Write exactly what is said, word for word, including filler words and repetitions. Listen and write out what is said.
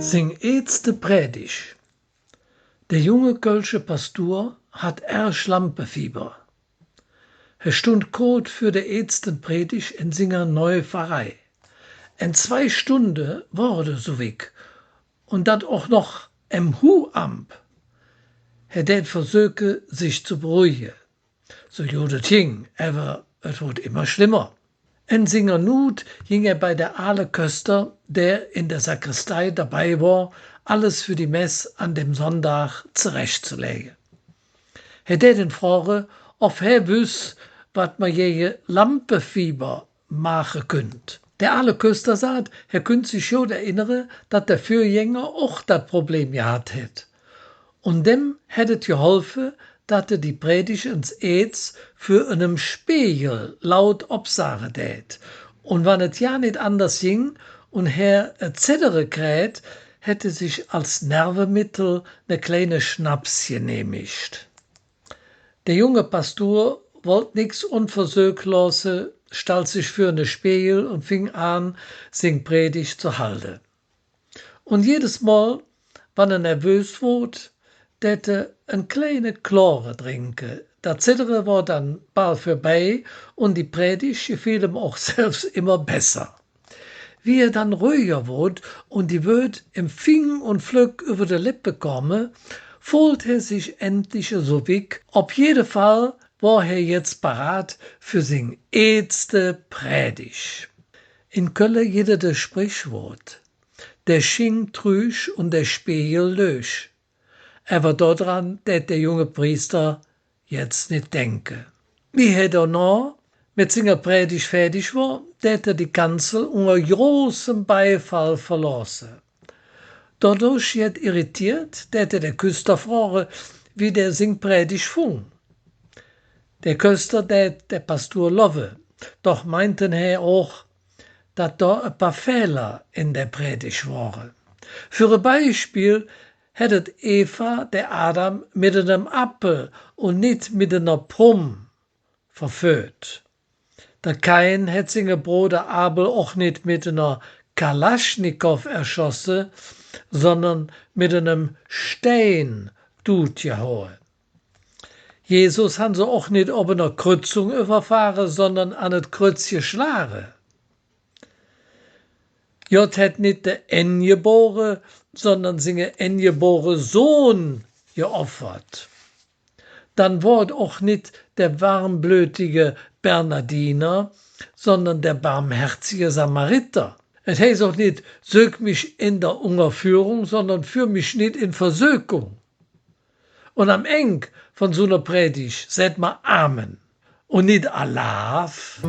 Sing eetste Prädig. Der junge kölsche Pastur hatt ärg Lampefieber. Hä stundt koot för der eetste Prädig en singer neue Pfarrei. En zwei Stunde wor et esu wigg, un dat och noch em Huhamp. Hä dät versöke, sich ze beruhige. Su god et ging, ävver et woodt immer schlemmer. En singer Nud ging hä bei der aale Köster, dä en der Sakristei dobei wor, alles för die Mess an däm Sonndag zeräächzeläge. Hä dät en froge, ov hä wöss, wat mer gäge Lampefieber maache künnt. Der aale Köster saht, hä künnt sich god erennere, dat der Vürgänger och dat Problem gehatt hät. Un däm hät et geholfe, dat hä die Prädig ens eets för enem Spegel laut opsage dät. Un wann et jo nit anders ging un hä e Zeddere kräht, hät hä sich als Nervemittel ne kleine Schnaps genehmig. Der junge Pastur wollt nix unversök looße, stallt sich för ne Spegel un fing aan, sing Prädig ze halde. Un jedes Mol, wann hä nervös woodt, dät hä en kleine Klore drinke. Dat Zeddere wor dann bal vörbei un die Prädig gefeel im och selvs immer besser. Wie hä dann ruhiger woodt un die Wööd im fing un flöck üvver de Leppe kome, föhlt hä sich endlich esu wigg. Op jede Fall wor hä jetz parat för sing eetste Prädig. En Kölle gitt et e Sprichwood: Der Sching trüg un der Spegel lög. Ävver dodran dät der junge Priester jetz nit denke. Wie hä donoh met singer Prädig fäädig wor, dät hä die Kanzel unger großem Beifall verlooße. Dodurch jet irriteet, dät hä der Köster froge, wie dä sing Prädig fung. Der Köster dät der Pastur lovve, doch meinte hä och, dat do e paar Fähler en der Prädig wore. För e Beispill hät et Eva der Adam met enem Appel un nit met ener Prumm verföht. Der Kain hät singe Broder Abel och nit met ener Kalaschnikow erschosse, sondern met enem Stein dud gehaue. Jesus han se och nit op ener Krützung üvverfahre, sondern an et Krütz geschlage. Godd hät nit der Engeborene, sondern singe engeborene Sohn geopfert. Dann wor et och nit der warmblödige Bernhardiner, sondern der barmherzige Samariter. Et heiß och nit: Sök mich en der Ungerführung, sondern führ mich nit en Versökung. Un am Eng vun su ner Prädig säht mer Amen un nit Alaaf.